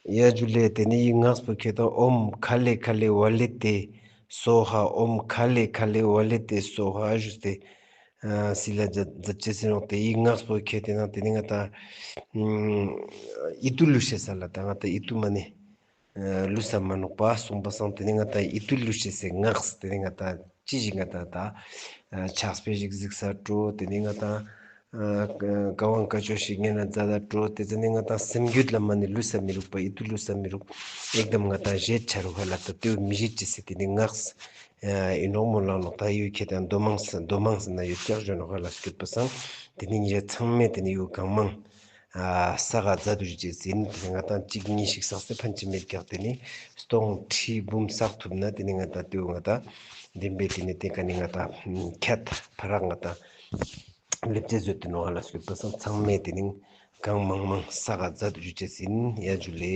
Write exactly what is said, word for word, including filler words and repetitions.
ཡ་ཇུ་ལེ། ཏེ་ནེ་འི་སྔགས་པོ་ཁྱེར་ཏེ་ཨོཾ་ཁ་ལེ་ཁ་ལེ་ཝ་ལེ་ཏེ་སྭཱ་ཧཱ། ཨོཾ་ཁ་ལེ་ཁ་ལེ་ཝ་ལེ་ཏེ་སྭཱ་ཧཱ་ཞུས་ཏེ་ཨ་སི་ལ་ཛད་ཛད་ཅེས་ཟེར་ནོག། ཏེ་འི་སྔགས་པོ་ཁྱེར་ཏེ་ན་ཏེ་ནེ་ང་ཏང་ཨིད་ཏུ་ལུས་ཤེས་ས་ལ་ད་ང་ཏང་ཨིད་ཏུ་མ་ནེ་ལུས་ས་མ་ནོག་པ་གསུངས་པ་སང་ཏེ་ནེ་ང་ཏང་ཨིད་ཏུ་ལུས་ཤེས་སི་སྔགས། ཏེ་ནེ་ང་ཏང་ཅི་ཞིག་ང་ཏང་ད་ཕྱག་དཔེ་ཞིག་གཟིགས་ས་འགྲོ། ཏེ་ནེ་ང་ཏང་ཨ་བཀའ་དབང་བཀའ་ཆོས་ཤིག་ཉན་ན་མཛད་ད་འགྲོ། ཏེ་ཙ་ནེ་ང་ཏང་སེམས་རྒྱུད་ལ་མ་ནེ་ལུས་ས་མི་རུག་པ། ཨིད་ཏུ་ལུས་ས་མི་རུག། ཨེག་དམ་ང་ཏང་ཞེད་ཆ་རུག་ཧ་ལ། ད་ཏེ་བོ་མི་ཞེད་ཅེས་སི་ཏེ་ནེ་སྔགས་ཨིན་ནོག་མོལ་ལ་ནོག། ད་ཡུལ་ཁྱེར་ཏེ་མདོ་མང་ས་མདོ་མང་ས་ན་ཡོད་ཀྱག་ཞུ་ནོག་ཧ་ལ་སྐྱོད་པ་སང་ཏེ་ནེ་ཉེ་རང་ཚང་མས་ཏེ་ནེ་ཡུལ་གང་མང་ཨ་བསགས་མཛད་དུ་ཅེས་ཨིན། ཏེ་ནེ་ང་ཏང་གཅིག་གཉིས་ཤིག་བསགས་ཏེ་ཕན་ཅི་མེད་ཀྱག། ཏེ་ནེ་སྟོང་ཁྲི་འབུམ་བསགས་ཐུབ་ན་ཏེ་ནེ་ང་ཏང་ཏེ་བོ་ང་ཏང་བདེན་པའི་ཏེ་ནེ་ཏེ་ཀ་ནེ་ང་ཏང་ཁྱད་ཕ་རག་ང་ཏང་ལེབ་ཙེ་ཟོས་ཏེ་ནོག་ཧ་ལ་སྐྱོད་པ་སང་ཚང་མས་ཏེ་ནེ་གང་མང་མང་བསགས་མཛད་དུ་ཅེས་ཨིན། ཡ་ཇུ་ལེ།